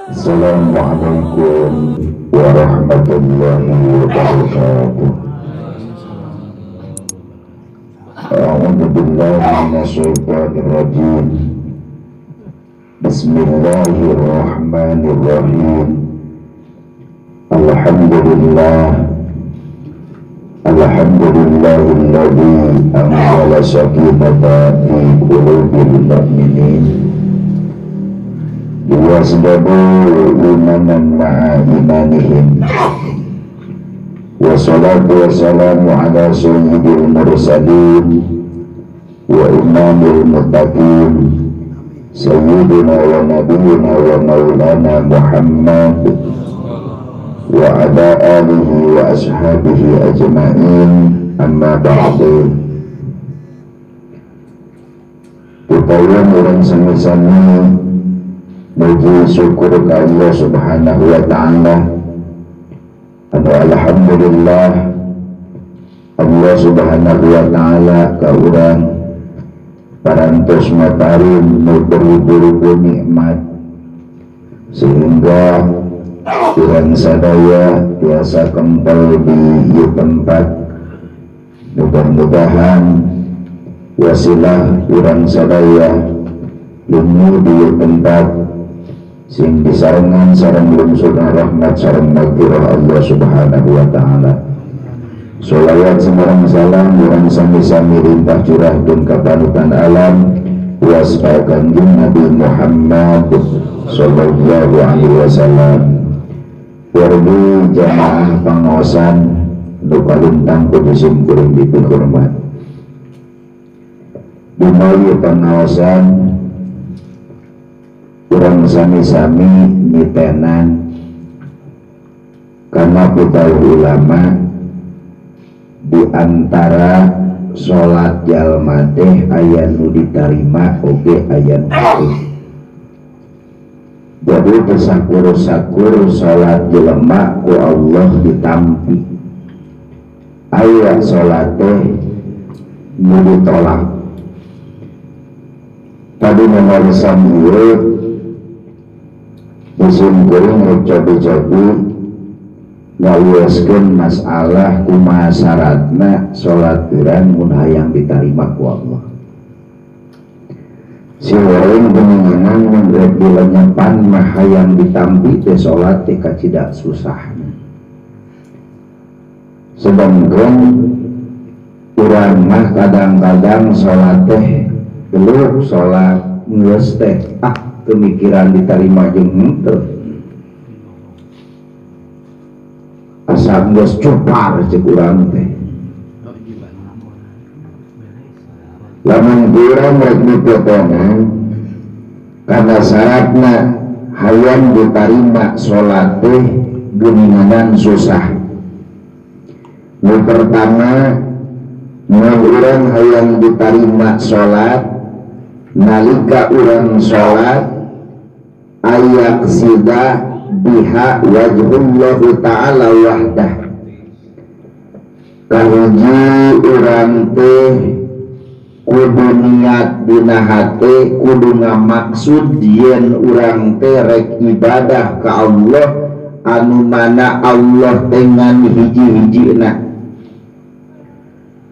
Assalamualaikum warahmatullahi wabarakatuh. A'udzu billahi minasyaitonir rajim. Bismillahirrahmanirrahim. Alhamdulillah. Alhamdulillahilladzi anzala sakinata fi qulubil mu'minin liyazdadu imanan ma'a imanihim. Wassalatu wassalamu ala sayyidil mursalin wa imamil muttaqin sayyidina wa nabiyyina wa maulana Muhammad wa ala alihi wa ashabihi ajma'in. Amma ba'du. Tutayun urang sami-sami muji syukur ka Allah Subhanahu wa ta'ala. Anu alhamdulillah Allah Subhanahu wa ta'ala ka urang parantos maparin nu beribu-ribu nikmat sehingga urang sadaya biasa kempel di ieu tempat. Mudah-mudahan wasilah urang sadaya lemu di ieu tempat sing disarengan sareng lungsurna rahmat sareng magfirah Allah Subhanahu wa ta'ala. Sholawat sareng salam urang sami-sami limpah curahkeun ka panutan alam waspa Kanjeng Nabi Muhammad sallallahu alaihi wasallam. Wargi jamaah pangaosan nu kalintang kudu simkuring dipihormat. Dina ieu pangaosan urang sami-sami mitenan karena kita ulama di antara salat jalma teh aya nu ditarima oge aya nu henteu. Jadi sakur-sakur salat jelema ku Allah ditampi. Aya salat teh nu ditolak. Tadi memarisan ieu musim kuring cobi-cobi ngalioskeun masalah kumaha syaratna salat urang mun hayang ditarima ku Allah. Si orang kemungkinan mun rek dilenyepan mah hayang ditampi teh salat teh kacida susahna. Sedangkan urang mah kadang-kadang salat teh beluk salat geus teh ah pemikiran diterima jeung henteu. Asa geus cupar ceuk urang teh. Lamun urang rek dipotongan kana syaratna hayang ditarima salat teh geuninganan susah. Nu pertama, mun urang hayang ditarima salat nalika urang salat ayak sida biha wajhullahu ta'ala wahdah. Kahiji urang teh kudu niat dina hate, kudu ngamaksud yen urang teh rek ibadah ka Allah anu mana Allah teh ngan hiji-hijina.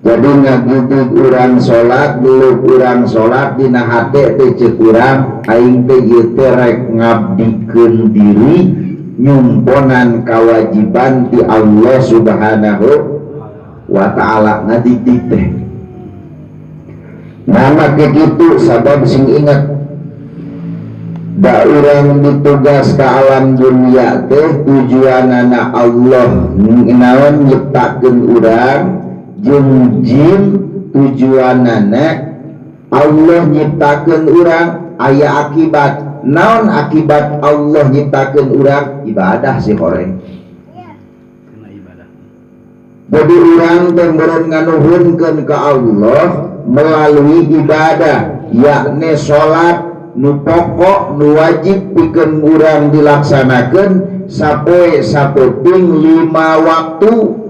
Jadi ngagitig urang salat, beluk urang salat dina hate teh ceuk urang aing teh ieu teh rek ngabdikeun diri nyumponan kawajiban ti Allah Subhanahu wa ta'ala. Ngadigdig teh nama kegitu sabab sing ingat da urang ditugas ka alam dunia teh tujuanana Allah naon nyiptakeun urang jeung jin, tujuanana Allah nyiptakeun urang aya akibat. Naon akibat Allah nyiptakeun urang? Ibadah si horeng. Jadi urang teh meureun nganuhunkeun ka Allah melalui ibadah, yakni salat nu pokok nu wajib pikeun urang dilaksanakeun sapoe sapeuting 5 waktu.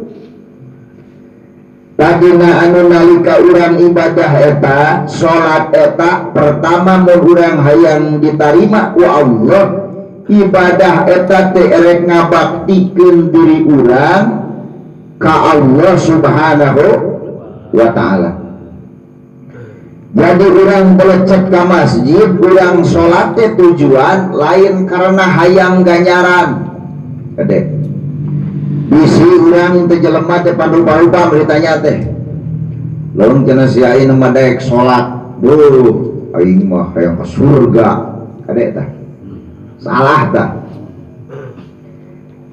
Tadina anu nalika urang ibadah eta salat eta pertama mun urang hayang ditarima ku Allah Ibadah eta teh erek ngabaktikeun diri urang ka Allah Subhanahu wa ta'ala. Jadi urang belecet ka masjid, urang salat teh tujuan lain karena hayang ganjaran. Gede. Bisi urang teh jelema teh pandupa-rupa beritanya teh. Lamun cenah si aing mah daek salat, duh aing mah hayang ka surga. Kade tah. Salah tah.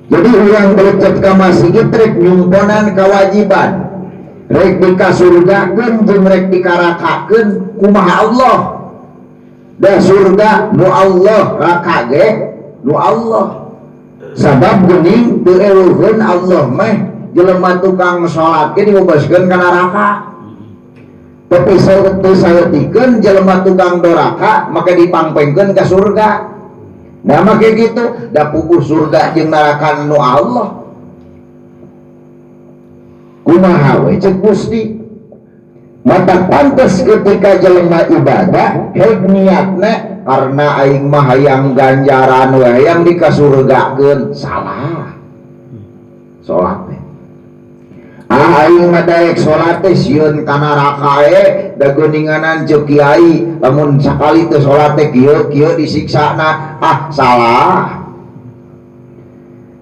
Jadi urang belecet ka masjid rek nyumponan kewajiban. Rek dikasurgakeun jeung rek dikarakakeun kumaha Allah. Da surga nu Allah, raka ge nu Allah. Sabab geuning teu eueuheun Allah mah jelema tukang salat ge dibebaskeun ka neraka. Tapi teu saeutikeun jelema tukang doraka make dipangpengkeun ka surga. Nah make kitu da puguh surga jeung neraka nu Allah. Kumaha we cek Gusti. Mata pantes ketika jelema ibadah hek niatna karena aing mah hayang ganjaran we hayang dikasurgakeun, salah. Salat teh. Ah aing mah daek salat teh sieun ka neraka e da geuninganan ceuk kiai lamun sakali teh salat teh kieu-kieu disiksana, ah salah.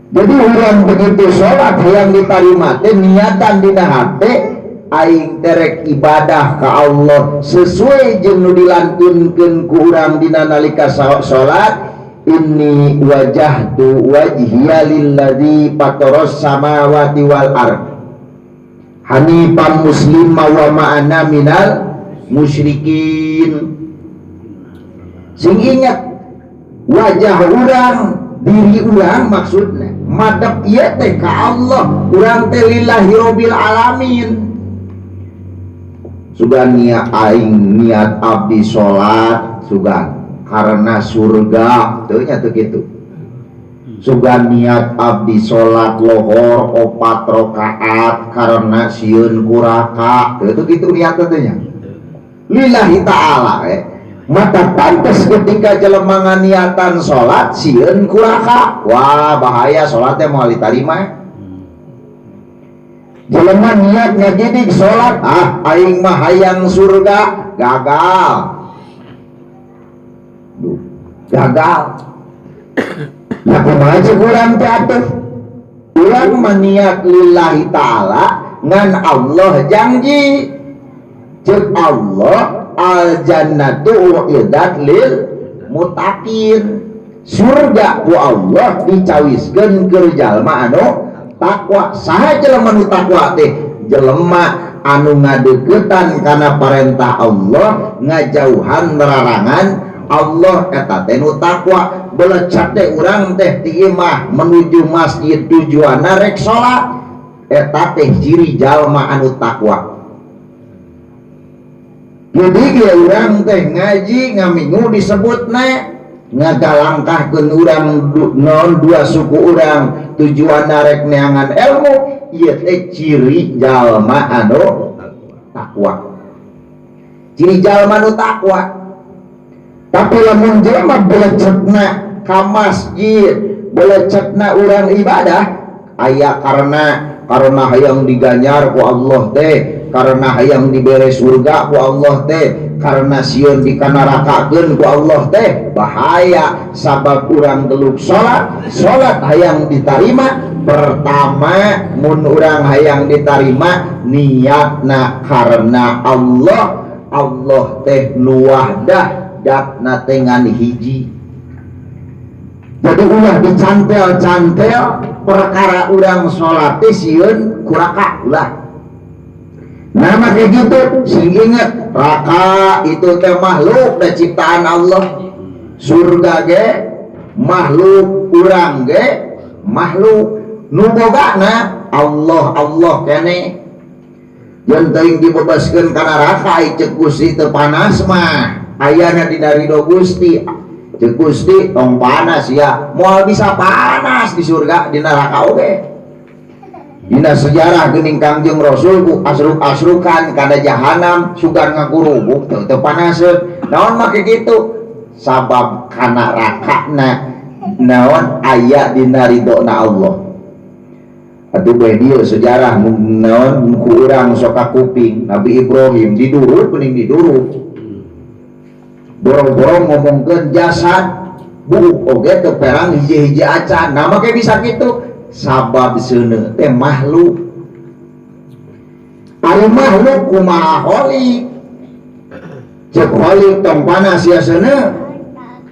Jadi orang begitu sholat yang diterima teh niatan dina hate aing terek ibadah ka Allah sesuai jeung nu dilantunkeun ku urang dina nalika salat. Inni wajjahtu wajhiya lilladzi fataras samawati wal ard hanifan muslima wa ma ana minal musyrikin. Sing ingat wajah urang, diri urang maksudna madep ieu teh ka Allah, urang teh lillahi rabbil alamin. Sugan niat aing niat abdi salat sugan karena surga teu nya teu kitu. Sugan niat abdi salat lohor 4 rakaat karena sieun kuraka teu kitu niat teh nya. Lillahi ta'ala Mata pantes ketika jelema nganiatan salat sieun kuraka, wah bahaya salatnya moal ditarima. Jelema niat ngajidik salat, ah aing mah hayang surga, gagal. Duh, gagal. Nah kumaha cek urang teh atuh? Urang mah niat lillahi ta'ala ngan Allah janji. Cek Allah al jannatu uiddat lil muttaqin. Surga ku Allah dicawiskeun keur jalma anu takwa. Saha jelema nu takwa teh? Jelema anu ngadeuketan kana parentah Allah, ngajauhan larangan Allah, eta teh nu takwa. Belecet teh urang teh ti imah menuju masjid tujuanna rek salat, eta teh ciri jalma anu takwa. Jadi ge urang teh ngaji ngamingu disebutna ngagalangkahkeun urang non dua suku urang tujuan rek neangan ilmu, ieu teh ciri jalma anu takwa. Ciri jalma anu takwa. Tapi lamun jelema belecetna ka masjid, belecetna urang ibadah aya karena hayang diganjar ku Allah teh, karena hayang dibere surga ku Allah teh, karena sieun dikanarakakeun ku Allah teh, bahaya. Sabab urang teluk salat, salat hayang ditarima. Pertama mun urang hayang ditarima niatna karena Allah. Allah teh nu wahdah, datna teh ngan hiji. Jadi ulah dicantel-cantel perkara urang salat teh sieun kuraka ulah. Nah kayak gitu, sing inget raka itu teh makhluk dan ciptaan Allah. Surga ge makhluk, urang ge makhluk. Nu bogana Allah, Allah kene. Jeung teuing dibebaskeun ka neraka ai ceuk Gusti teu panas mah. Ayana dina ridho Gusti. Ceuk Gusti tong panas ya, moal bisa panas di surga, di neraka oge. Dina sejarah geuning Kangjeng Rasul ku asruk-asrukan kana jahanam sugan ngakurubuk teu panaseun. Naon make kitu? Sabab kana rakana Naon aya dina ridona Allah. Atuh bae dieu sejarah naon ku urang sok kakuping Nabi Ibrahim diduruk kuning diduruk. Borong-borong ngomongkeun jasad buuk oge teu perang hiji-hiji acan. Nah make bisa kitu sabab seuneu teh makhluk. Ari makhluk kumaha kholik? Cek kholik tong panas ya seuneu.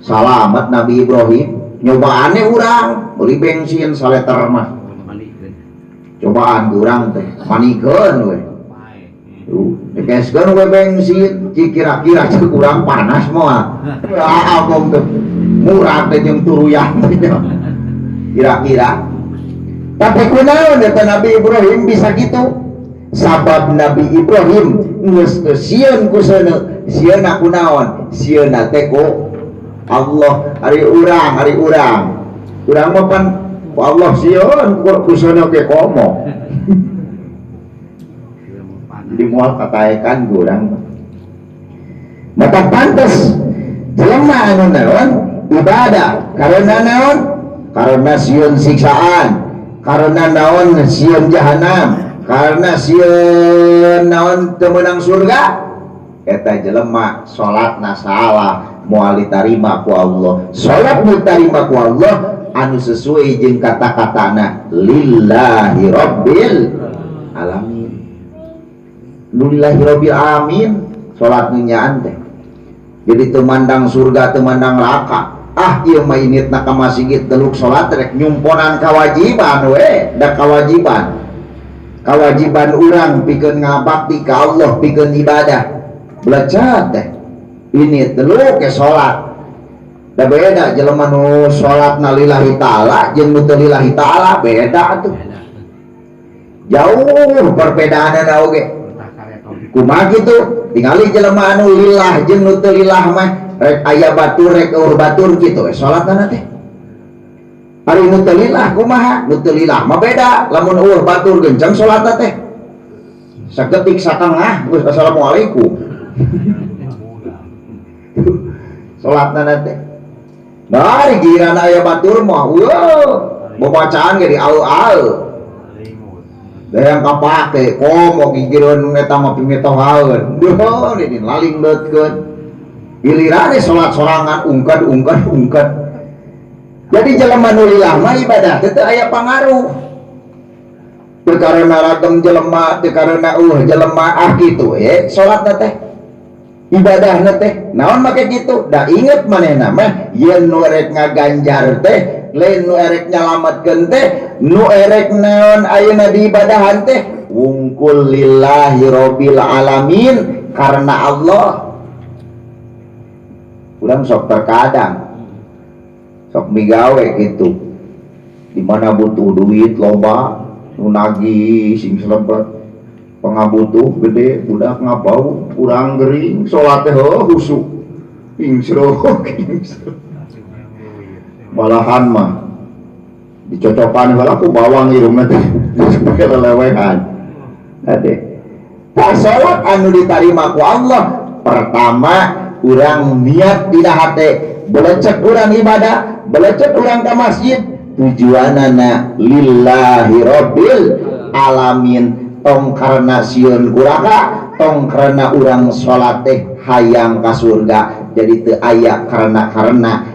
Salamet Nabi Ibrahim. Nyobaane urang beli bensin saleter mah. Cobaan urang teh manikeun we. Tuh, dikeskeun we bensin, kira-kira cek urang panas moal. Ah, abong teh murah teh jeung turuyan teh. Kira-kira. Tapi kunaon eta Nabi Ibrahim bisa gitu? Sabab Nabi Ibrahim geus teu sieun ku seuneu, sieunna kunaon? Sieunna teh ku Allah. Ari urang, ari urang. Urang mah pan ku Allah sieun ku seuneu ge komo. Jadi moal kataekan ku urang mah. Maka pantes jelema anu naon ibadah karena naon? Karena sieun siksaan, karena naon sieun jahanam, karena sieun naon teu meunang surga. Eta jelema salatna salah, moal ditarima ku Allah. Salat ditarima ku Allah anu sesuai jeung kata-katana lillahi rabbil alamin. Lillahi rabbil alamin salat nu nyaan teh. Jadi teu mandang surga, teu mandang neraka. Ah ieu mah initna ka masjid teluk salat rek nyumponan kewajiban we, da kewajiban. Kewajiban urang pikeun ngabakti ka Allah, pikeun ibadah. Belajar teh. Ini teluk ke salat. Da beda jelema nu salatna lillahi ta'ala jeung nu teu lillahi ta'ala beda atuh. Jauh perbedaanna oge. Kumaha kitu? Tingali jelema anu lillah jeung nu teu lillah mah rek aya batur rek eueuh batur kitu we salatna teh. Ari nu teu lillah kumaha? Nu teu lillah mah beda, lamun eueuh batur genceng salatna teh. Saketik satengah geus assalamualaikum. Salatna teh. Nah, ari giliran aya batur mah weuh, babacaan ge diau-au. Dayang kapake komo gigireun eta mah pimitohaeun. Duh, ini laling leutkeun. Giliran salat sorangan ungkad ungkad ungkad. Jadi jelema nu lillah mah ibadah teh teu aya pangaruh. Teu karena ragam jelema, teu karena jelema ah kitu we salatna teh. Ibadahna teh naon make kitu? Da inget manehna mah yen nu erek ngaganjar teh, lain nu erek nyalametkeun teh, nu erek naon ayeuna diibadahan teh wungkul lillahi rabbil alamin karena Allah. Urang sok terkadang sok migawe gitu, di mana butuh duit loba, nu nagih sing selebet, pangabutuh gede, budak ngabau, urang gering, salat teh heuh husuk, kingsro, kingsro. Malahan mah dicocokan heula ku bawang irungna teh supaya lelewehan. Ade. Tah salat anu ditarima ku Allah, pertama urang niat dina hate, belecek urang ibadah, belecek urang ka masjid, tujuanana lillahi rabbil alamin. Tong karena sieun kuraka, tong karena urang salat teh hayang ka surga. Jadi teu aya karena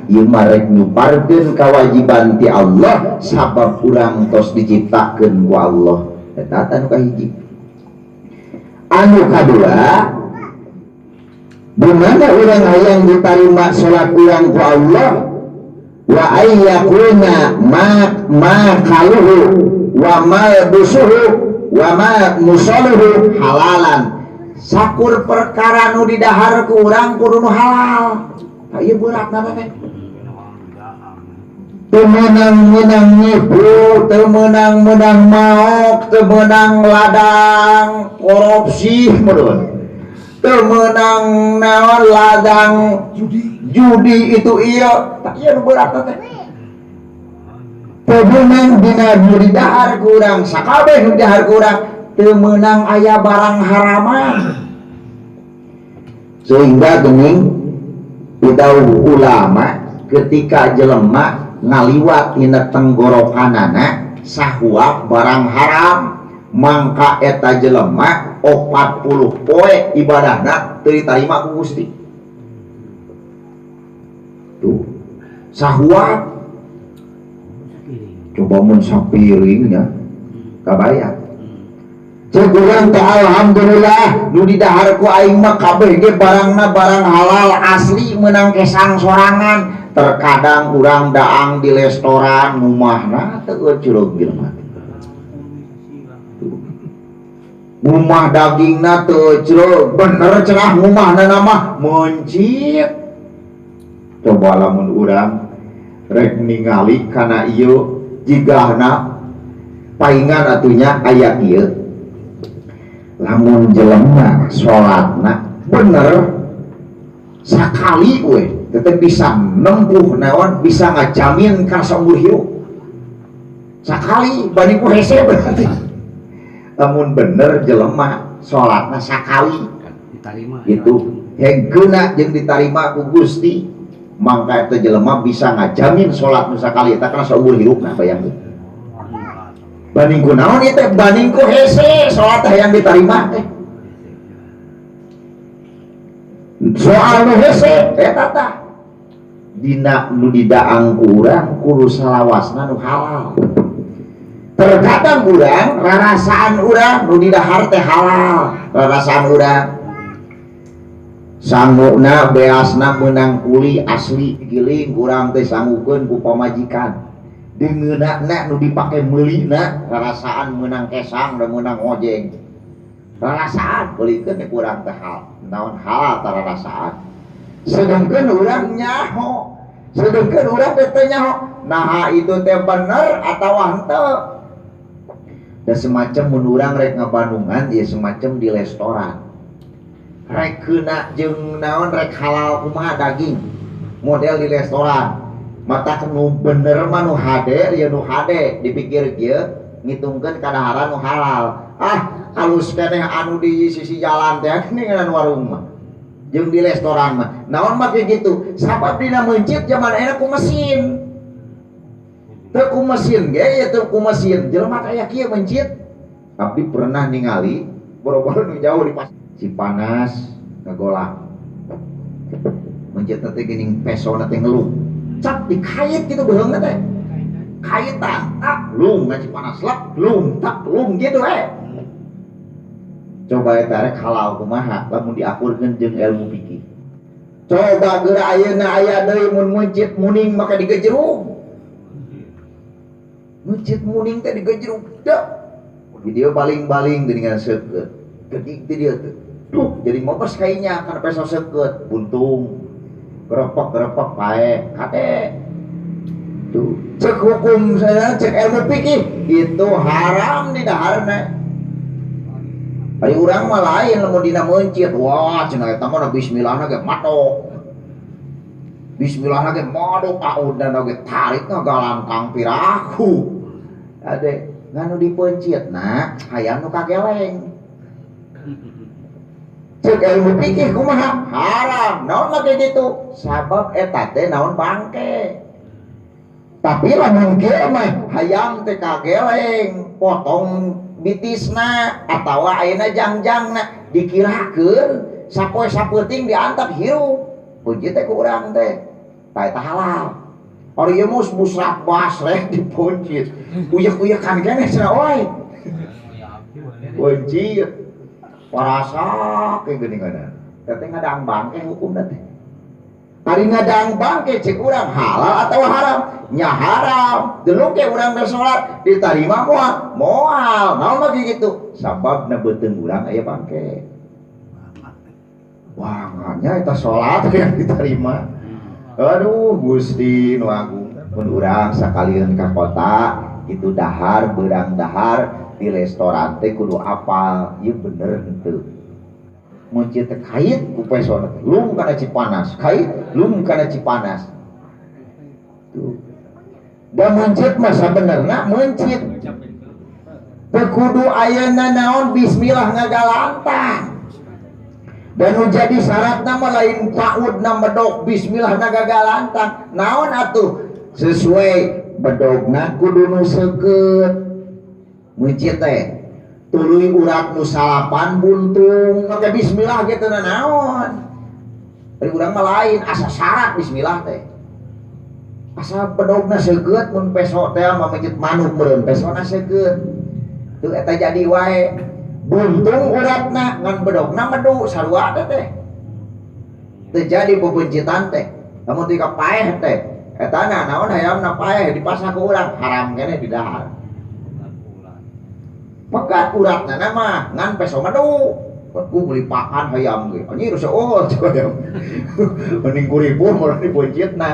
ieu mah rek nyuparkeun kewajiban ti Allah sabab urang tos diciptakeun ku Allah. Eta anu kahiji. Anu kadua, di mana urang hayang ditarima salat urang ku Allah, wa ayyakuna ma kaluhu wa ma busuhu wa ma musaluhu halalan. Sakur perkara nu didahar ku urang kudu nu halal. Tah ieu beratna teh. Teu meunang-meunang nipu, teu meunang-meunang maok, teu meunang ladang korupsi meureun. Teu meunang naon ladang judi itu ieu. Tah ieu nu beratna teh. Teu meunang dina nu didahar ku urang, sakabeh nu didahar ku urang teu meunang aya barang haraman. Sehingga geuning didawuh ulama ketika jelema ngaliwat dina tenggorokanana sahuap barang haram mangka eta jelema 40 poe ibadahna teu ditarima ku Gusti. Tuh sahuap coba mun sapiringnya kabayang. Cek urang teh alhamdulillah nu didahar ku aing mah kabeh ge barangna barang halal asli meunang kesang sorangan. Terkadang urang daang di restoran ngumahna teu euceureuh jelema. Ngumah dagingna teu euceureuh, bener cenah ngumahna mah meuncit. Coba lamun urang rek ningali kana ieu jigahna paingan atunya aya ieu. Lamun jelema salatna bener sakali we tetep bisa nempuh naon bisa ngajamin kana saumur hirup sakali banding ku hese berarti. Lamun bener jelema salatna sakali Ditarima itu hengkeuna jeung ditarima ku Gusti mangka eta jelema bisa ngajamin salat nu sakali eta kana saumur hirupna bayangkeun. Banding ku naon ieu teh banding ku hese salat teh yang diterima teh. Soal nu hese eta tah dina nu didaang ku urang kudu salawasna nu halal. Terkadang urang rarasaan urang nu didahar teh halal, rarasaan urang sanguna beasna meunang kuli asli giling urang teh sangukeun ku pamajikan. Dengeunana nu dipake meulina rarasaan meunang kesang dan meunang ojeng. Rarasaan beulikeun teh kurang teh hal naon halal tah rarasaan. Sedengkeun urang nyaho, sedengkeun urang teh teu nyaho. Naha itu teh bener atawa henteu. Da semacam mun urang rek ngabandungan ieu semacam di restoran. Rek keuna jeung naon rek halal kumaha daging model di restoran. Mata nu bener mah nu hade ya nu hade dipikir kieu ngitungkeun kadaharan nu halal. Ah halus keneh anu di sisi jalan teh geuningan warung mah jeung di restoran mah. Naon mah kayak gitu sabab dina meuncit zaman ayeuna ku mesin. Teu ku mesin ge ya teu ku mesin jelema aya kieu meuncit. Tapi pernah ningali boro-boro nu jauh di pas Cipanas ngagolak. Meuncit teh geuning pesona teh ngeluh. Cap dikait gitu beheungna teh. Kaitan tak lung ngaci panas lek lung tak lung gitu eh. Coba eta rek halal kumaha lamun diakurkeun jeung ilmu fikih. Coba geura ayeuna aya deui mun meuncit muning maka digejerug. Meuncit muning teh digejerug dek. Di dieu baling-baling geuningan seukeut. Geuning teh dieu teh. Duh jadi mobes kainya kana peso seukeut buntung. Gerepek-gerepek pae kade. Tuh cek hukum saya cek ilmu fikih itu haram di daharna. Ari urang mah lain lamun dina meuncit wah cenah eta mah bismillahna ge matok. Bismillahna ge madok audna ge tarik ngagalangkang piraku. Ade nganu dipeuncitna hayang nu kageleng. Cek ilmu fikih kumaha haram naon mah gitu sabab eta teh naon bangke. Tapi lamun kieu mah hayang teh kageleng potong bitisna atawa ayeuna jangjangna dikirakeun sapoe sapeuting diantap hirup puji teh ku urang teh tah eta halal. Ari ieu mah busrak basreh dipuncit uyek-uyekan keneh cenah oy puncit parasa kayak geuningan teh ngadang bangke hukumna teh. Ari ngadang bangke cek urang halal atau haram? Nya haram. Delung ke urang teh salat ditarima moal? Moal. Naon mah kitu? Sababna beuteung urang aya bangke. Wah, nya eta salat yang diterima. Aduh, Gusti nu agung. Mun urang sakalian ka kota kitu dahar beurang dahar di restoran teh kudu apal ieu bener henteu. Meuncit teh kait ku pesona teh lung kana Cipanas, kait lung kana Cipanas. Tuh. Da meuncit mah sabenerna meuncit. Teu kudu ayeuna naon bismillah ngagalantang. Dan nu jadi syaratna mah lain paudna medok bismillah ngagagalantang. Naon atuh? Sesuai bedogna kudu nu seukeut. Meuncit teh tuluy urat nu salapan buntung make bismillah ge teu naon. Ari urang mah lain asa syarat bismillah teh. Asa bedogna seukeut mun peso teh mah meuncit manuk meureun pesona seukeut. Tuh eta jadi wae buntung uratna ngan bedogna medu sarua teh. Teu jadi bebencitan teh. Lamun teu ka paeh teh eta na naon hayamna paeh dipasah ku urang haram keneh didahar. Pegat uratna mah ngan peso medu. Ku meuli pakan hayam ge. Anjir seueur hayam. Mending kuripuh mun dipencitna.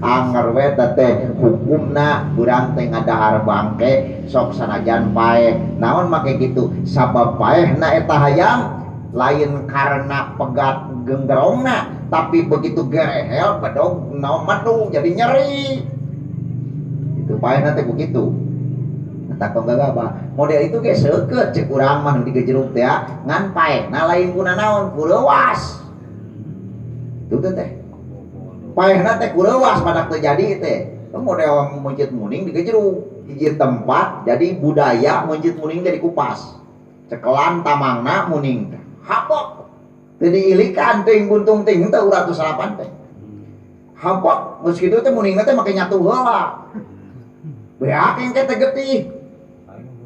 Anger we teh hukumna urang teh ngadahar bangke sok sanajan paeh. Naon make kitu? Sabab paehna eta hayam lain karena pegat genggerongna, tapi begitu gerehel bedog naon medu jadi nyeri. Itu paehna teh begitu. Tak tong gagabah. Model itu ge seukeut cek urang mah nu digejeruk teh ngan paehna lain kuna naon kureuwas. Itu teh. Paehna teh kureuwas pada terjadi teh. Model meuncit muning digejeruk. Hiji tempat jadi budaya meuncit muning teh dikupas. Cekelan tamangna muning teh. Hapok. Teu diilikan teuing buntung teuing teh urat 8 teh. Hapok geus kitu teh muningna teh make nyatu heula. Beak engke teh getih.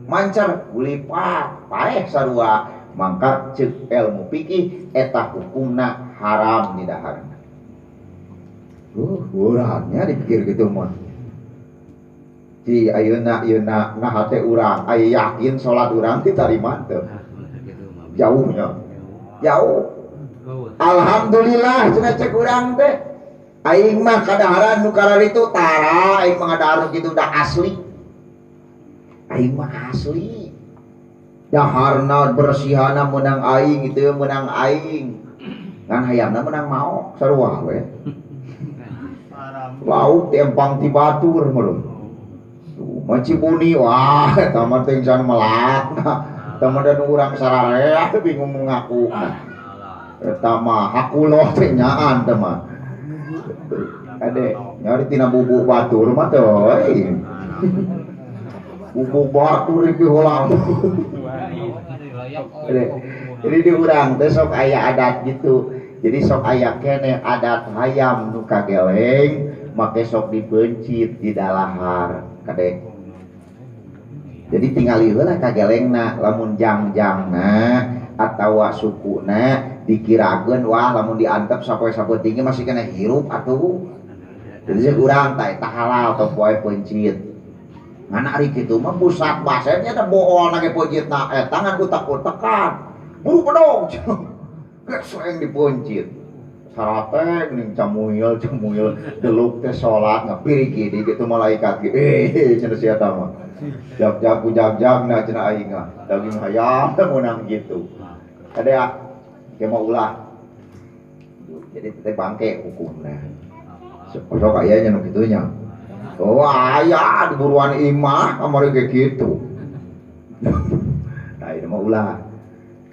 Mancar gulipat paeh sarua mangka ceuk ilmu fikih eta hukumna haram didaharna. Beratnya dipikir gitu mah. Ci ayeuna ayeuna nah hate urang aya yakin salat urang ditarima teu. Jauhnya. Jauh. Alhamdulillah cenah cek urang teh. Aing mah kadaharan nu kararitu tara aing mah ngadahar kitu dah asli. Aing mah asli. Daharna bersihana meunang aing itu meunang aing. Ngan hayamna meunang maok sarua we. Lauk tiempang ti batur meureun. Tuh Macibuni wah eta mah teh can melakna. Eta mah dan urang sararea bingung ngaku. Eta mah hakuloh teh nyaan teh mah. Ade nyari tina bubuk batur mah teh euy. Bubuk batur iki heula. Ade jadi di urang teh sok aya adat gitu. Jadi sok aya keneh adat hayam nu kageleng make sok dipencit di dalahar kade. Jadi tingali heula kagelengna lamun jangjangna atawa sukuna dikirakeun wah lamun diantep sapoe-sapoe tinggi masih kena hirup atuh. Jadi cek urang tah eta halal tong poe pencit. Ngan ari kitu mah pusat basetnya teh boolna ge pencitna eta ngan utek-utekan. Buru bedog. Gesreng dipencit. Sarate geuning camuil camuil deluk teh salat ngapirik di kitu malaikat ge. Cenah sia eta mah. Jag-jag ku jag-jagna cenah aing mah. Daging hayam meunang kitu. Kade ah ge mah ulah. Jadi teh bangke hukumna. Sok aya nya nu kitu nya. Oh aya di buruan imah kamari ge kitu. Nah ieu mah ulah.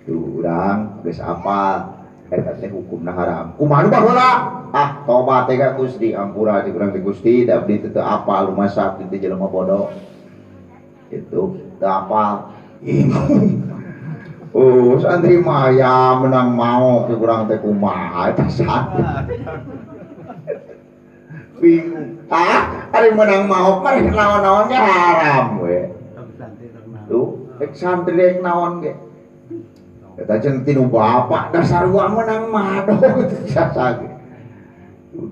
Tuh urang geus apal eta teh hukumna haram. Kumaha nu baheula? Ah tobat teh ka Gusti, ampura ti urang teh Gusti, da abdi teh teu apal rumasa abdi teh jelema bodoh. Itu teu apal. Oh, santri mah ya menang maok ti urang teh kumaha eta santri. Bingung. Ah, ari menang maok mah rek naon-naon ge haram we. Tuh, rek santri rek naon ge. Eta cenah tinu bapak dasar sarua menang madog jasa ge.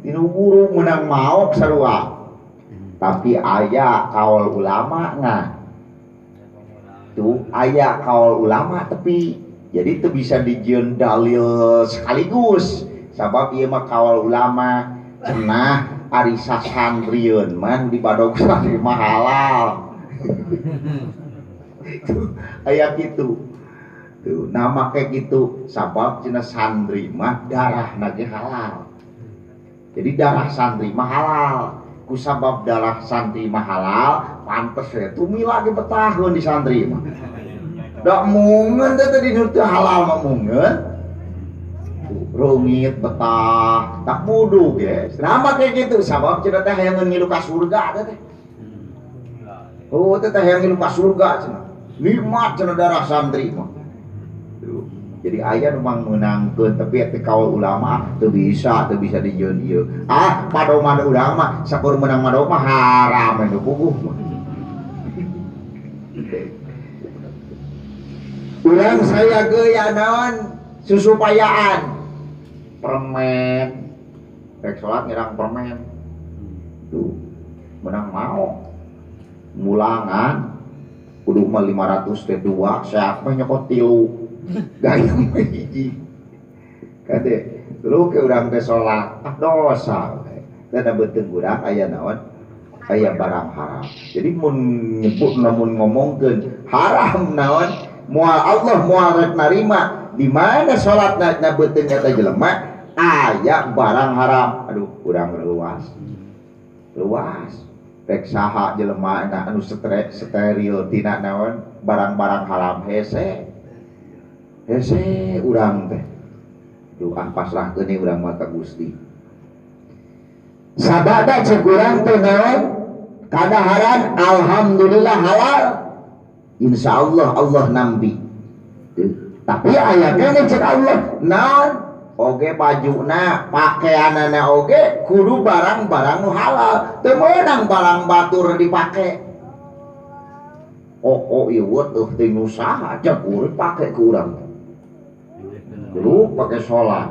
Tinu guru menang maok sarua. Tapi aya kaul ulama nah. Tuh aya kaul ulama tepi. Jadi teu bisa dijieun dalil sekaligus. Sabab ieu mah kaul ulama cenah ari sasandrieun mah di badog santri mah halal. Tuh aya kitu. Tuh nama kayak gitu sabab cenah santri mah darahna ge halal. Jadi darah santri mah halal. Ku sabab darah santri mah halal, pantes we tumila ge betaheun di santri mah. Da mungeun teh tadi nu teu halal mah mungeun. Rungit betah tak wudu ge. Kenapa kayak gitu? Sabab cenah teh hayang ngilu ka surga teh. Oh teh hayang ngilu ka surga cenah. Nikmat cenah darah santri mah. Jadi aya nu mangmeunangkeun tapi teh kaul ulama teu bisa dijieun ieu. Ah, padoman urang mah sakur meunang madog mah haram nu puguh mah. Urang saya geuya naon susupayaan. Permen. Rek salat ngirang permen. Tuh, menang mau. Mulangan kudu mah 500 teh 2, seak mah nyokot 3. Gaya mah hiji. Kade, lu ke urang teh salat, ah dosa. Dan beuteung urang aya naon? Aya barang haram. Jadi mun nyebut lamun ngomongkeun haram naon? Moal Allah moal rek narima. Di mana salatna na beuteung eta jelema aya barang haram. Aduh, urang leuwas. Leuwas. Rek saha jelema anu steril tina naon barang-barang haram hese. Hese urang teh. Duh, ah pasrahkeun we urang mah ka Gusti. Sabada cek urang teh naon? Kadaharan alhamdulillah halal. Insyaallah Allah nampi. Tapi aya keneh cek Allah naon? Oge bajuna, pakaianana oge kudu barang-barang nu halal. Teu meunang barang batur dipake. Oh ieu teuh teh nu saha cek urang pake ku urang. Lu pake salat.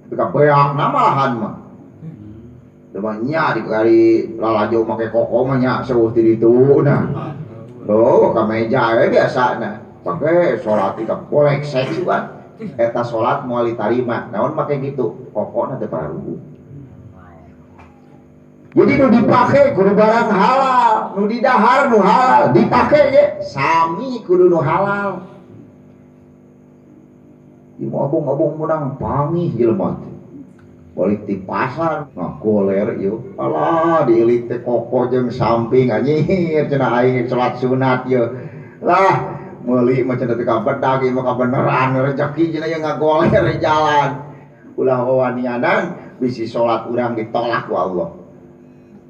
Tapi kabeakna malahan mah. Teu mah nya dikari lalajo make koko mah nya seueuh ti ditu nah. Oh, ka meja we biasana. Pake salat ka kolek seks kan. Eta salat moal ditarima. Naon make kitu? Kokona teu pararuguh. Jadi nu dipake kudu barang halal, nu didahar nu halal, dipake ge sami kudu nu halal. Ieu mah abong-abong meunang pangih jelema teh. Balik ti pasar ngagoler ieu. Alah diilik teh koko jeung samping anjir cenah aing salat sunat ieu. Lah meuli mah cenah teh kabedag ieu mah kabeneran rezeki cenah ieu ngagoler di jalan. Ulah wawanianan bisi salat urang ditolak ku Allah.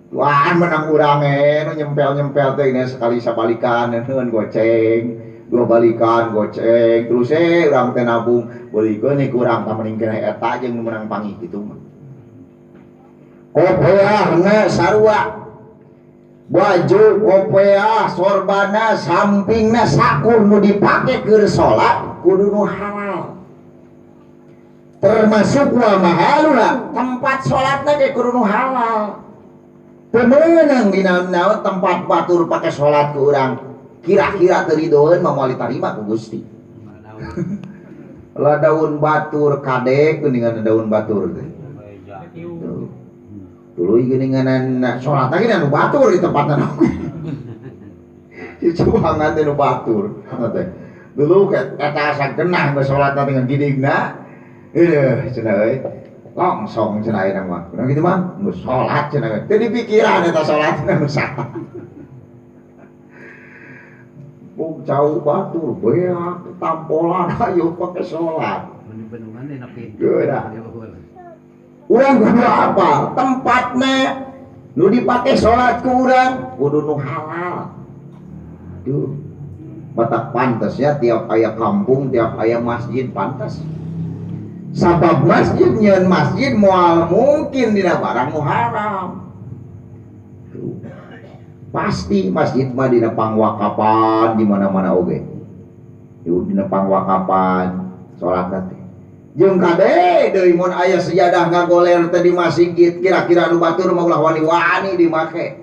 Wah menang urang nu nyempel-nyempel teh ini sekali sabalikan neun goceng, dua balikan goceng, terus urang teh nabung beulikeun nih kurang tah mending keneh eta jeung nu menang pangih kitu mah. Kopeahna sarua. Baju kopeah sorbana sampingna sakur nu dipake keur salat kudu nu halal. Termasuk wa mahaluna tempat salatna ge kudu nu halal. Teu meunang dina naon tempat batur pake salat ku urang. Kira-kira teu ridoeun mah moal ditarima ku Gusti. Lah daun batur kadek geuningan daun batur teh. Tuluy geuningan salat lagi nu batur di tempatna. Cicuangan teh nu batur teh. Dulu eta asa genah geus salatna dengan gidigna. Eueuh cenah euy. Langsung cenah ayeuna mah. Kunaon kitu mah geus salat cenah euy. Teu dipikiran eta salatna nu salah. Bung cau batur beak tampolan ayo pake salat. Urang kudu apa? Tempatna nu dipake salat ku urang kudu nu halal. Duh. Batak pantes ya tiap aya kampung, tiap aya masjid pantes. Sabab masjid nyeun masjid moal mungkin dina barang nu haram. Duh. Pasti masjid mah dina pangwakapan di mana-mana oge. Duh, dina pangwakapan salat teh. Jeung kade deui mun aya sejadah ngagoler teh di masjid kira-kira nu batur mah ulah wani-wani dimake.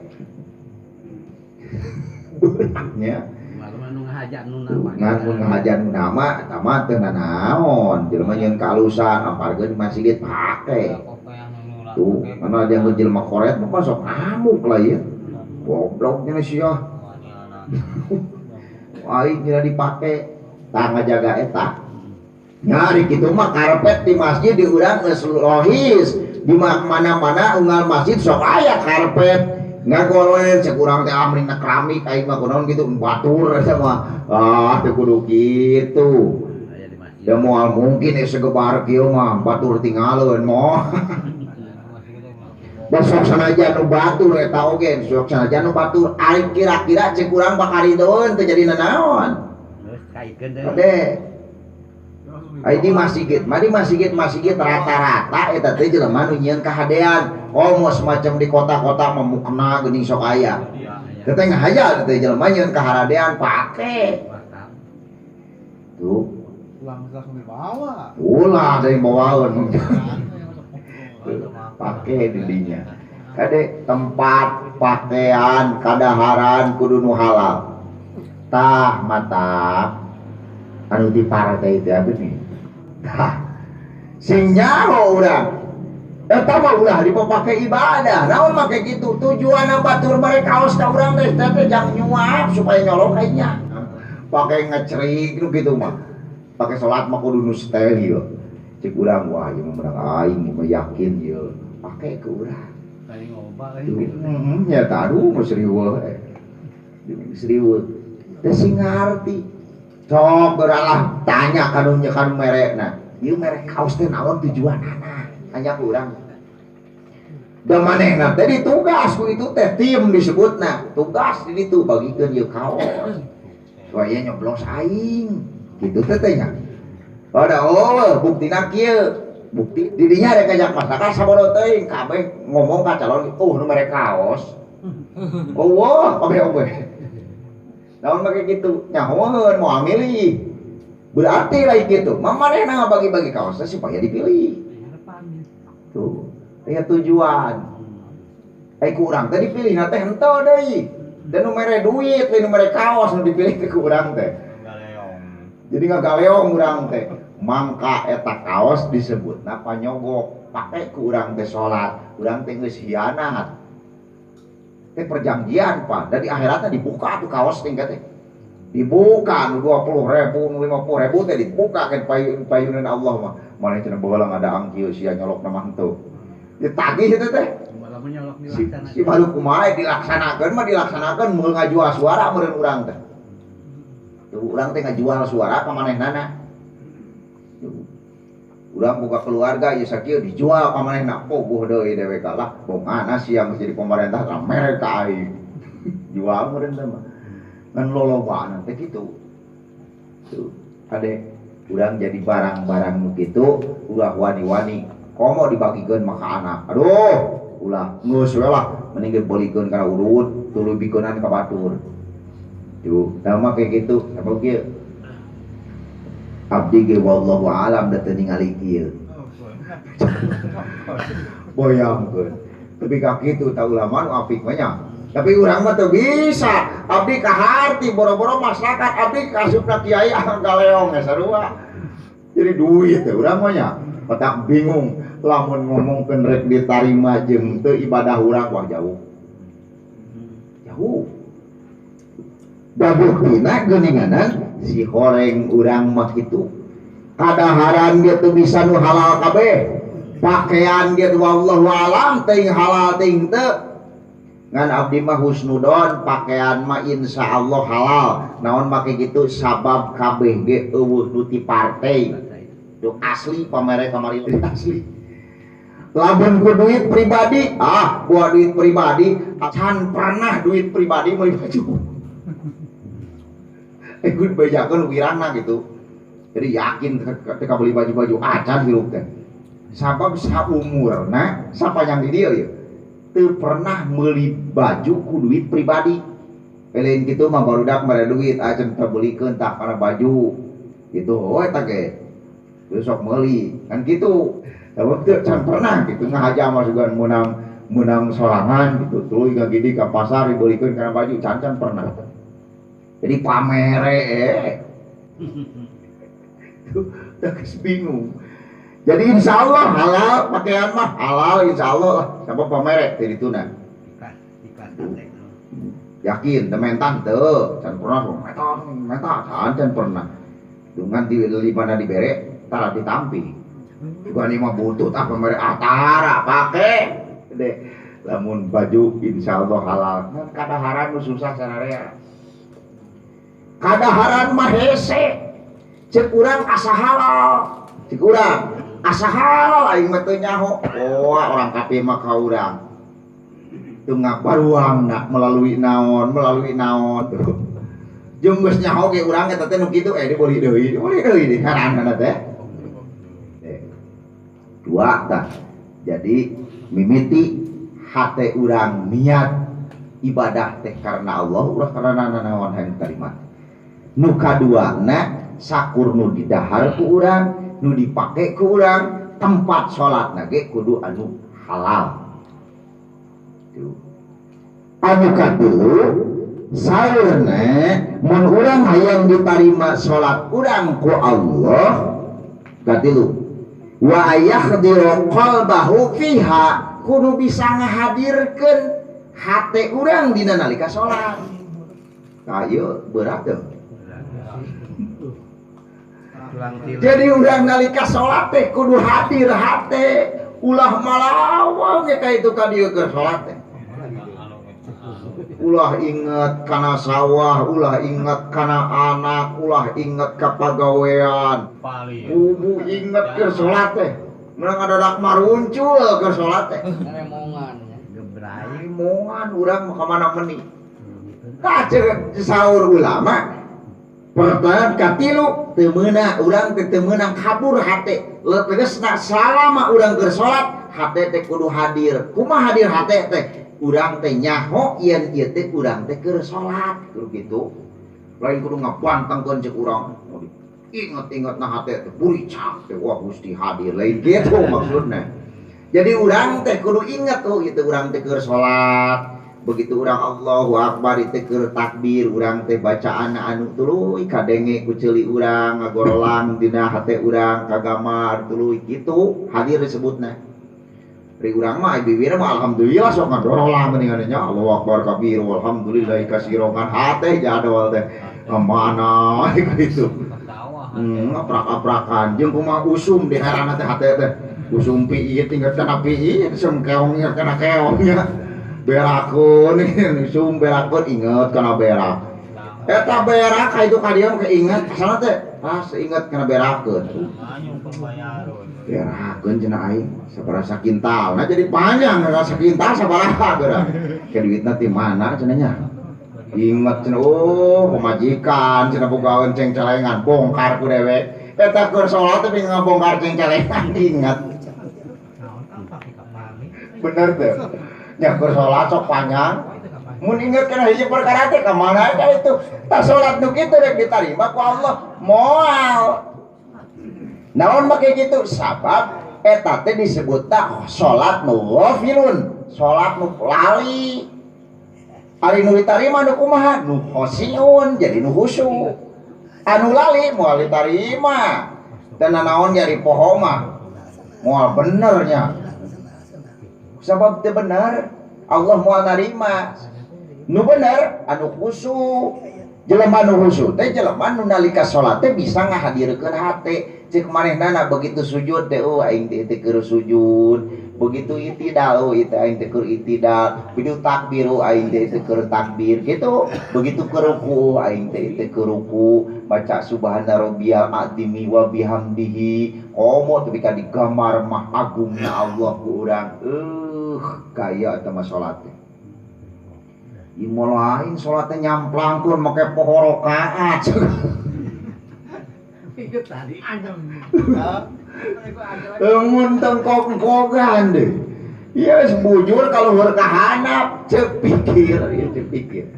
Nya. Anu ngahajan nu nama. Ngan mun ngahajan nu nama eta mah teu nanaon. Jelema nyeun kalusan amparkeun di masjid pake. Tuh, mana ada yang jelema koret mah sok ngamuk lah ieu. Goblok nya sia. Aing nya dipake tah ngajaga eta. Nyari kitu mah karpet di masjid di urang geus lohis. Di mana-mana unggal masjid sok aya karpet. Ngagoler cek urang teh ah mending na keramik aing mah kunaon kitu batur eta mah. Ah teu kudu kitu. Da moal mungkin segebar kieu mah batur tinggalkeun moal. Besok sanajan nu batur eta oge, sok sanajan nu batur ari kira-kira cek urang bakal ridoeun teu jadi nanaon. Geus kaitkeun deui. Ade. Ai di masjid, mah di masjid rata-rata eta teh jelema nu nyieun kahadean. Komo semacam di kota-kota mah mukena geuning sok aya. Teh teh ngahaja teh jelema nyieun kaharadean pake. Tuh. Langsung dibawa. Ulah ada yang bawaeun. Pake didinya. Kade tempat pakaian kadaharan kudu nu halal. Tah mata anu di partai teh abdi nih. Tah sing nyaho urang. Eta mah ulah dipake ibadah. Naon make kitu? Tujuanna batur mere kaos ka urang teh teh jang nyuap supaya nyolok kayaknya. Pake ngecerik nu kitu mah. Pake salat mah kudu nu setel ieu. Cek urang wah ieu mah menang aing mah yakin ieu. Pake ke urang. Paling loba nya tah aduh geus riweuh. Geus riweuh. Teh sing ngarti. Sok geuralah tanya ka nu merekna. Ieu merek kaos teh naon tujuanana? Tanya ku urang. Da manehna teh ditugas ku itu teh tim disebutna. Tugas di ditu bagikeun ieu kaos. Supaya nyoblos aing. Kitu teh teh nya. Ada oh buktina kieu. Bukti didinya rek ngajak masyarakat sabodo teuing kabeh ngomong ka calon oh nu mere kaos. Oh wah kabeh oge. Naon make kitu? Nyahoeun moal milih. Berarti lain kitu. Mah manehna ngabagi-bagi kaos teh supaya dipilih. Tuh, aya tujuan. Ai ku urang teh dipilihna teh henteu deui. Dan nu mere duit, lain nu mere kaos nu dipilih teh ku urang teh. Jadi ngagaleong urang teh. Mangka eta kaos disebutna panyogok. Pake ku urang teh salat, urang teh geus hianat. Teh perjanjian Pak, da di akhiratna dibuka tuh kaos teh teh. Dibuka nu 20.000, nu 50.000 teh dibuka kan payunan Allah mah. Maneh cenah baheula ngadaang kieu sia nyolokna mah henteu. Ditagih eta teh. Si baru kumaha dilaksanakeun mah dilaksanakeun meul ngajual suara meureun urang teh. Tuh urang teh ngajual suara ka manehnana. Urang boga keluarga ieu sakieu dijual ka manehna pogoh deui dewek lah. Bongana sia geus jadi pemerintah tah mere ka aing. Jual meureun teh mah. Ngan lolobana teh kitu. Tuh ade urang jadi barang-barang nu kitu ulah wani-wani komo dibagikeun mah ka anak. Aduh, ulah geus we lah mending ge beulikeun kana urut tuluy bikeunan ka batur. Tuh, tah mah kayak gitu, apa kieu? Abdi ge wallahu alam da teu ningali kieu. Boyangkeun. Tapi ka kitu tah ulama nu apik mah nya. Tapi urang mah teu bisa. Abdi kaharti boro-boro masyarakat, abdi kasupna kiai galeong ge sarua. Jadi duit teh urang mah nya. Petak bingung lamun ngomongkeun rek ditarima jeung teu ibadah urang wah jauh. Jauh. Da buktina geuninganan si horeng urang mah kitu. Kadaharan ge teu bisa nu halal kabeh. Pakaian ge wallahu alam teuing halal teuing teu. Ngan abdi mah husnudon pakaian mah insyaallah halal. Naon make kitu sabab kabeh ge eueuh nu ti partai. Tuh asli pamere kamari asli. Lamun ku duit pribadi, ah buat duit pribadi, can pernah duit pribadi meuli baju. Ikut bejakeun wirangna gitu. Jadi yakin ketika beli baju-baju acan hirup teh. Sabab saumurna sapanjang di dieu ieu teu pernah meuli baju ku duit pribadi. Lain kitu mah barudak mere duit acan teu beulikeun tah kana baju. Gitu oh eta ge. Geus sok meuli kan kitu. Sabab teu can pernah gitu ngahaja mah sugan meunang sorangan gitu tuluy ngagidi ka pasar dibeulikeun kana baju can pernah. Jadi pamere Tuh, geus bingung. Jadi insya Allah halal pakaian mah halal insya Allah lah. Sampai pamere teh dituna. Yakin tementan teu, can pernah meta can pernah. Dungan di mana dibere tara ditampi. Juga ni mah butut ah pamere ah tara pake. Gede. Lamun baju insya Allah halal. Ngan kadaharan nu susah sararea. Kadaharan mah hese. Cek urang asa halal, cek urang asa halal aing mah teu nyaho. Oh, orang kafir mah ka urang. Teu ngabaruangna melalui naon, melalui naon. Jeung geus nyaho ge urang eta teh nu kitu dibeuli deui, dibeuli deui di heranna teh. Dua tah. Jadi mimiti hate urang niat ibadah teh karena Allah ulah karena nanaon hayang tarima. Nu kaduana sakur nu didahar ku urang, nu dipake ku urang, tempat salatna ge kudu anu halal. Tuh. Anu katilu saurna mun urang hayang ditarima salat urang ku Allah katilu wa yakhdiru qalbahu fiha kudu bisa ngahadirkeun hate urang dina nalika salat. Tah ieu berat teu. Jadi urang nalika salat teh kudu hadir hate, ulah malawang ge ka itu ka dieu keur salat teh. Ulah inget kana sawah, ulah inget kana anak, ulah inget ka pagawean. Kudu inget keur salat teh. Meunang ngadadak maruncul keur salat teh. Remongan gebrai. Remongan urang mah ka mana meni. Tah ceuk saur ulama pertanyaan katilu teu meunang urang teh teu meunang kabur hate. Letegesna salama urang keur salat hate teh kudu hadir. Kumaha hadir hate teh? Urang teh nyaho yen ieu teh urang teh keur salat kudu kitu. Lain kudu ngabantengkeun ceuk urang. Inget-inget na hate teh buricak teh wah Gusti hadir lain kitu maksudna. Jadi urang teh kudu inget tuh ieu teh urang teh keur salat. Begitu urang Allahu Akbar teh keur takbir urang teh bacaan anu tuluy kadenge ku ceuli urang ngagorolang dina hate urang kagamar tuluy kitu hadir disebutna. Ri urang mah bibirna mah alhamdulillah sok ngadorolang geuningan nya Allahu Akbar kabir walhamdulillahi katsiran kan hate jadol teh mana kitu. Ngaprak-aprakan jeung kumaha usum di herana teh hate teh. Usum piit inget kana piit, usum keong inget kana keong nya. Berakun usum berakun inget kana berak. Eta berak ka itu ka dieu keinget asalna teh ah seinget kana berakeun. Berakeun cenah aing sabaraha sakintal. Nah jadi panjang sakintal sabaraha geura. Ke duitna ti mana cenah nya? Inget cenah oh pamajikan cenah bogaeun cengcelengan bongkar ku dewek. Eta keur salat teh ngabongkar cengcelengan inget. Bener teh. Nya keur salat sok panjang. Mun inget kana hiji perkara teh ka mana ka itu. Tah salat nu kitu rek ditarima ku Allah moal. Naon make kitu? Sabab eta teh disebutna salat nu ghafilun, salat nu lali. Ari nu ditarima nu kumaha? Nu khosiun, jadi nu khusyuk. Anu lali moal ditarima. Dan nanaon jadi poho mah moal bener nya. Sabab teu bener, Allah moal narima. Nu bener anu khusyuk. Jelema nu khusyuk teh jelema nu nalika salat teh bisa ngahadirkeun hate. Cek manehnana begitu sujud teh oh aing teh keur sujud, begitu itidal oh itu aing teh keur itidal, begitu takbir oh aing teh keur takbir gitu, begitu keur ruku aing teh keur ruku, baca subhana rabbiyal azimi wa bihamdihi, komo teu ka digambar mah agungna Allah ku urang. Gaya eta mah salat teh. Ieu lain salat teh nyamplangkeun make poho rakaat. Inget tadi anyem. Mun tengkok-engkogan deh. Ya bujur kaluhur ka handap ceuk pikir, ya ceuk pikir.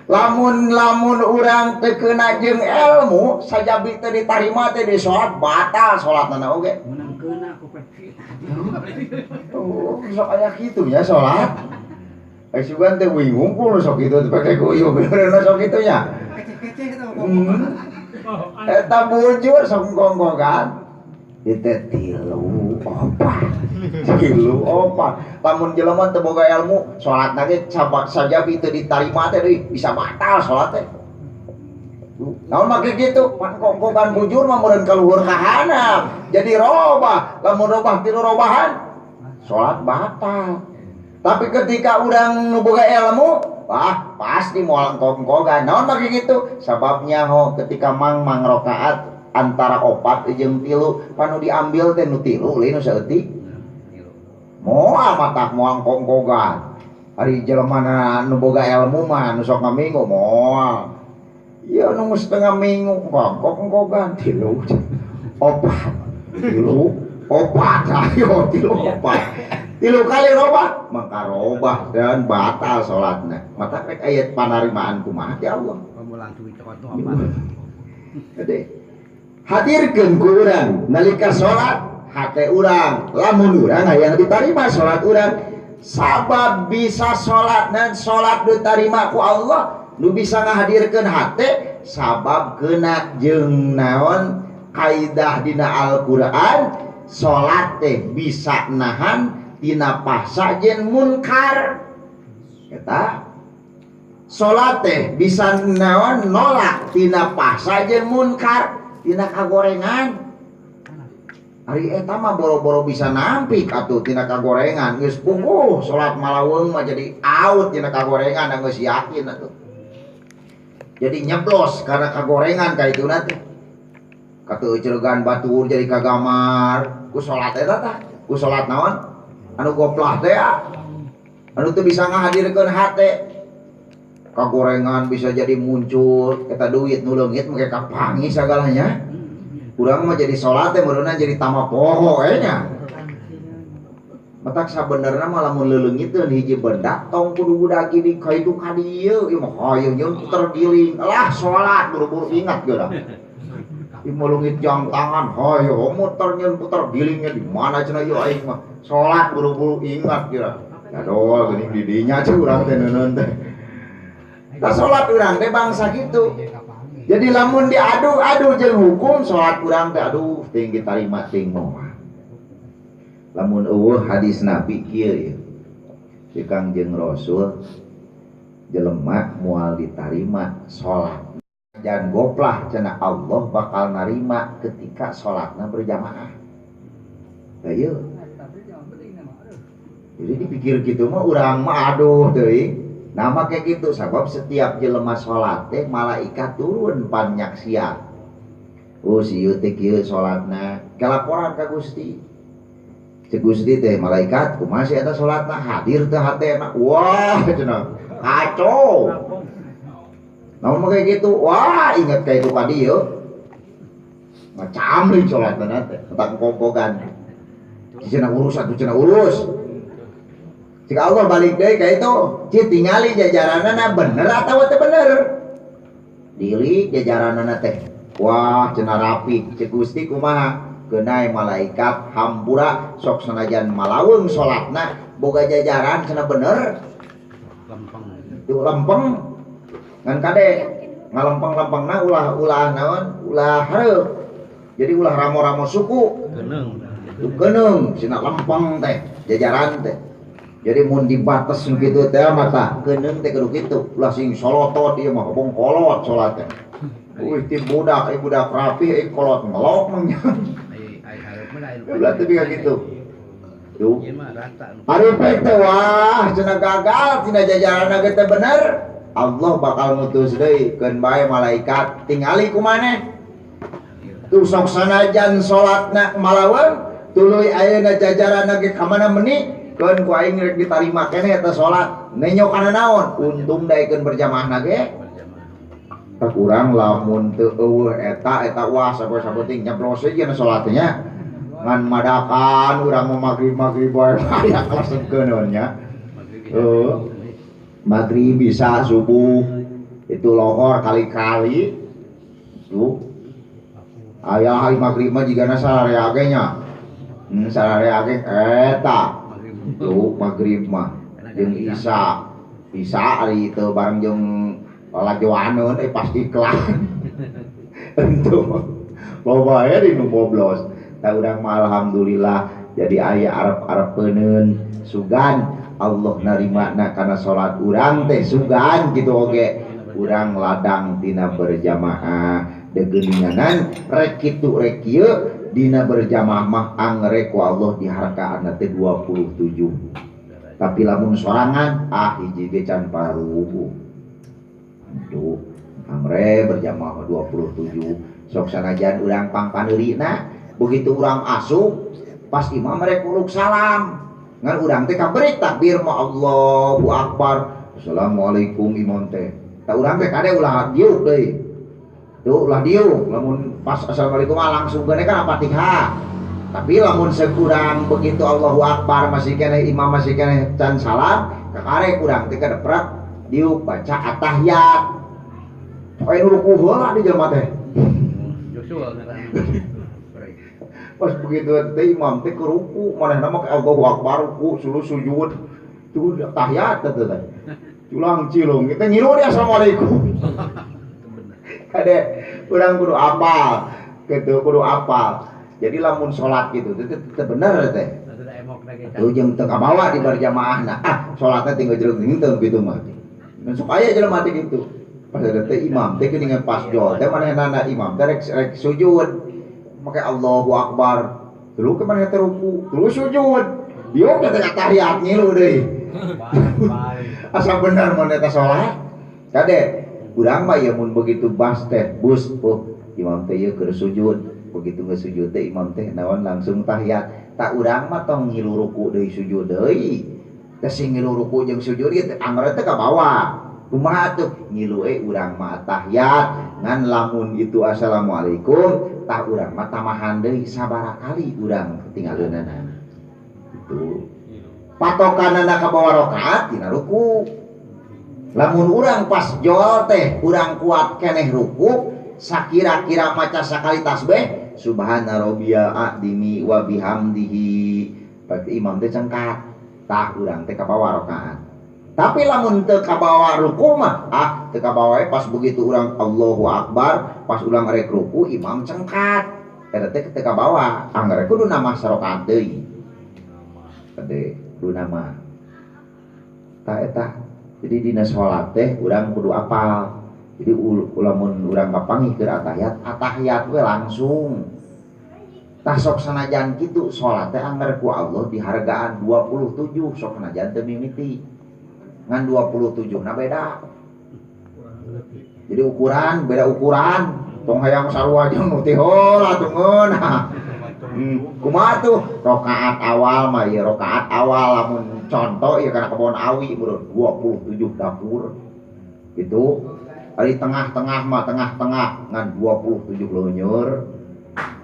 Lamun-lamun urang teu keuna jeung ilmu sajabi teu ditarima teh di salat batal salatna oge. Menang keuna ku pek. Oh, sok aya kitu nya salat. Ai sugan teh bingung ku sok kitu teh pake guyub bener sok kitu nya. Kece-kece eta mah. Eta bujur sok ngonggogan. Itu tilu opat. Tilu opat. Lamun jelema teu boga ilmu, salatna ge sajabi teu ditarima teh deui bisa batal salat teh. Naon make kitu? Pan kongkogan bujur mah meureun ka luhur ka handap. Jadi robah, lamun robah tilu robahan salat batal. Tapi ketika urang nu boga ilmu, wah pasti moal engkog-engkogan. Naon make kitu? Sababnya ho ketika mang-mang rakaat antara 4 jeung 3 panu diambil teh nu 3 lain nu saeutik moal matak moal kongkogan ari jelema nu boga ilmu mah nu sok ngaminggu moal ieu nu setengah minggu kongkogan 3 4 3 4 ayo 3 4 3 kali robah maka robah dan batal salatna mata rek aya panarimaan kumaha ya Allah gede hadirkeun ku urang nalika salat hate urang lamun urang hayang ditarima salat urang sabab bisa salat dan salat ditarima ku Allah nu bisa ngahadirkeun hate sabab kena jeung naon kaidah dina Al-Qur'an salat teh bisa nahan tina fahsya jeung munkar eta salat teh bisa naon nolak tina fahsya jeung munkar tina kagorengan ari eta mah boro-boro bisa nampik atuh tina kagorengan geus puguh salat malaweung mah jadi out tina kagorengan geus yakin atuh jadi nyeblos karena kagorengan ka ituna teh kateuceureugan batur jadi kagamar ku salat eta tah ku salat naon anu goplah teh anu teu bisa ngahadirkeun hate kagorengan bisa jadi muncul eta duit nu leungit make kapangi sagalanya urang mah jadi salat teh meureunna jadi tambah poho we nya matak sabenerna mah lamun leleungiteun hiji benda tong kudu budak di ka itu ka dieu ieu mah hayu nyeun puter giling lah salat buru-buru ingat geura ieu leungit jam tangan hayu muter nyeun puter gilingnya di mana cenah ieu aing mah salat buru-buru ingat geura aduh geuning di dinya ceu urang teh neuneun teh tah salat urang teh bangsa kitu. Jadi lamun diadu-adu jeung hukum salat urang teh aduh ting ditarima ting moal. Lamun eueuh hadis Nabi kieu ieu. Si Kangjeng Rasul jelema moal ditarima salat. Jangan goplah cenah Allah bakal narima ketika salatna berjamaah. Tah ieu. Jadi dipikir gitu mah urang mah aduh teuing. Nama kayak gitu sabab setiap jelema salat teh malaikat turun pan nyaksian. Oh si ieu teh kieu salatna, kalaporan ka Gusti. Cek Gusti teh malaikat kumaha si eta salatna hadir teh hatena. Wah cenah kacau. Naon mah kayak gitu. Wah inget ka itu ka dieu. Macam salatna teh tentang kongkogan. Cenah urus atuh cenah urus. Jika Allah balik deui ka itu, ci tingali jajaranana bener atawa teu bener. Dili jajaranana teh. Wah, cenah rapi. Cek Gusti kumaha? Geunai malaikat hampura sok sanajan malaweung salatna boga jajaran cenah bener. Lempeng. Tuh lempeng. Ngan kade ngalempeng-lempengna ulah-ulah naon? Ulah hareup. Jadi ulah ramo-ramo suku. Keneung. Tuh keneung cenah lempeng teh jajaran teh. Jadi mun dibates nu kitu teh mata keuneung teh kudu kitu ulah sing solotot ieu mah bong kolot salat teh. Uih ti budak ieu budak rapih ieu kolot ngelok mah nya. Ulah teh biga kitu. Tuh. Ari pek teh wah cenah gagal tina jajaranna ge teh bener. Allah bakal mutus deui keun bae malaikat tingali ku maneh. Tuh sok sanajan salatna malaweung tuluy ayeuna jajaranna ge ka mana meni keun ku aing rek ditarima keneh eta salat nenyo kana naon untung daekeun berjamaahna ge tak kurang lamun teu eueuh eta eta wah sapoe-sapoe nyeblos we jeung salat nya ngan madakan urang mah magrib-magrib bae aya kelas nya heuh magrib bisa subuh itu lohor kali-kali tuh aya hari magrib mah jigana sararea ge nya sararea ge eta tuh maghrib mah jeung Isya bisa ari teu bareng jeung lalajoaneun pas iklan entu loba aya di nu boblos tah urang mah alhamdulillah jadi aya arep-arepeuneun sugan Allah narimana kana salat urang teh sugan kitu oge urang ladang tina berjamaah degeuninganan rek kitu rek kieu dina berjamaah mah angre ku Allah diharkaanna teh 27. Tapi lamun sorangan ah hiji ge can parugu. Tuh angre berjamaah 27 Sok sanajan urang pangpaneurina begitu urang asup pas imam rek uluk salam ngan urang teh kaberik takbir mah Allahu Akbar assalamualaikum imam teh tah urang teh kade ulah diuk deui tuh ulah diuk lamun pas assalamualaikum mah langsung geuning kan Fatihah tapi lamun sekurang begitu Allahu Akbar masih keneh imam masih keneh can salam kakarek urang teh kadeprak diuk baca atahiyat poe nu ruku heula di jelema teh pas begitu teh imam teh ke ruku manehna mah Allahu Akbar ruku suluh sujud tuh tahiyat teh teh culang cilung kita ngilu dia assalamualaikum kade urang kudu apal gitu kudu apal jadi lamun salat gitu teh bener teh tuh jeung teu kabawa di berjamaahna ah salatna tinggal jeruk teu gitu mah sok aya jelema teh gitu pas ada teh imam teh geuningan pas jol teh manehna imam teh rek sujud make Allahu Akbar dulu ke mana teh ruku dulu sujud dieu teh tahiyat ngilu deui asa bener mun eta salat kade urang mah ieu mun begitu bas teh bus oh imam teh ieu keur sujud begitu geus sujud teh imam teh naon langsung tahiyat tak urang mah tong ngilu ruku deui sujud deui teh sing ngilu ruku jeung sujud ieu teh angger teh ka bawah kumaha tuh ngilu urang mah tahiyat ngan lamun itu assalamualaikum tah urang mah tamahan deui sabaraha kali urang ketinggaleunana itu patokanana ka bawa rakaat dina ruku lamun urang pas jol teh urang kuat keneh ruku sakira-kira maca sakali tasbih subhana rabbiyal adzimi wa bihamdihi berarti imam teh cengkat tah urang teh ka bawa rakaat. Tapi lamun teu kabawa ruku mah ah teu kabawa pas begitu urang Allahu Akbar pas urang rek ruku imam cengkat eta teh teu kabawa angger kudu nambah sarakaat deui teh kudu nambah tah eta jadi dina salat teh urang kudu apal jadi lamun urang kapanggih keur atahiyat atahiyat we langsung tah sok sanajan kitu salat teh angger ku Allah dihargaan 27 sok sanajan teu mimiti ngan 27 nah beda jadi ukuran beda ukuran tong hayang sarua jeung nu teh heula tuh ngeunah kumaha tuh rakaat awal mah ieu rakaat awal lamun contoh ieu kana kebon awi meureun 27 dapur gitu ari tengah-tengah mah tengah-tengah ngan 27 leuneur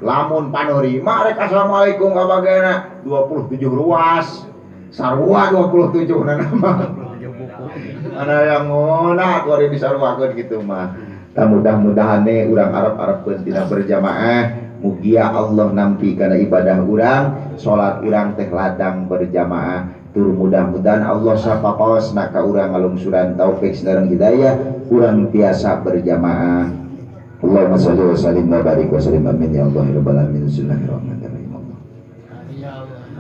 lamun paneuri mah rek assalamualaikum ka bagena 27 ruas sarua 27 na mah ana yang ngeunah atuh ari disaruakeun kitu mah. Tah mudah-mudahan ne urang arep-arepkeun tina berjamaah mugia Allah nampi kana ibadah urang salat urang teh ladang berjamaah tur mudah-mudahan Allah sapapaosna ka urang ngalungsuran taufik sareng hidayah urang tiasa berjamaah. Allahumma shalli wa sallim wa barik wa sallim amin ya Allah ya rabbal alamin. Bismillahirrahmanirrahim.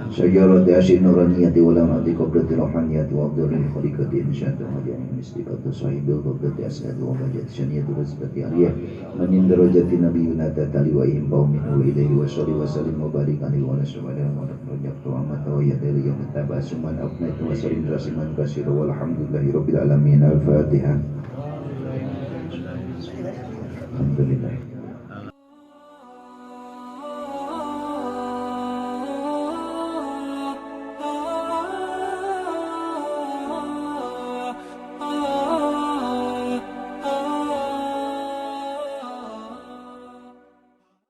Sayyarati asin nuraniyati wa lamati qablati rohaniyati wa abdulil khaliqati insya'atu hadiyan mistikatu sahibil qablati as'adu wa bajat syaniyatu wasbati aliyah manin darajati nabiyuna tatali wa ihim bau minhu ilaihi wa sholli wa sallim wa barik alaihi wa ala wa rajabtu wa mata wa yadali yang tabasuman abnaitu wa sallim rasiman kasira walhamdulillahi rabbil alamin. Al-Fatihah. Alhamdulillah.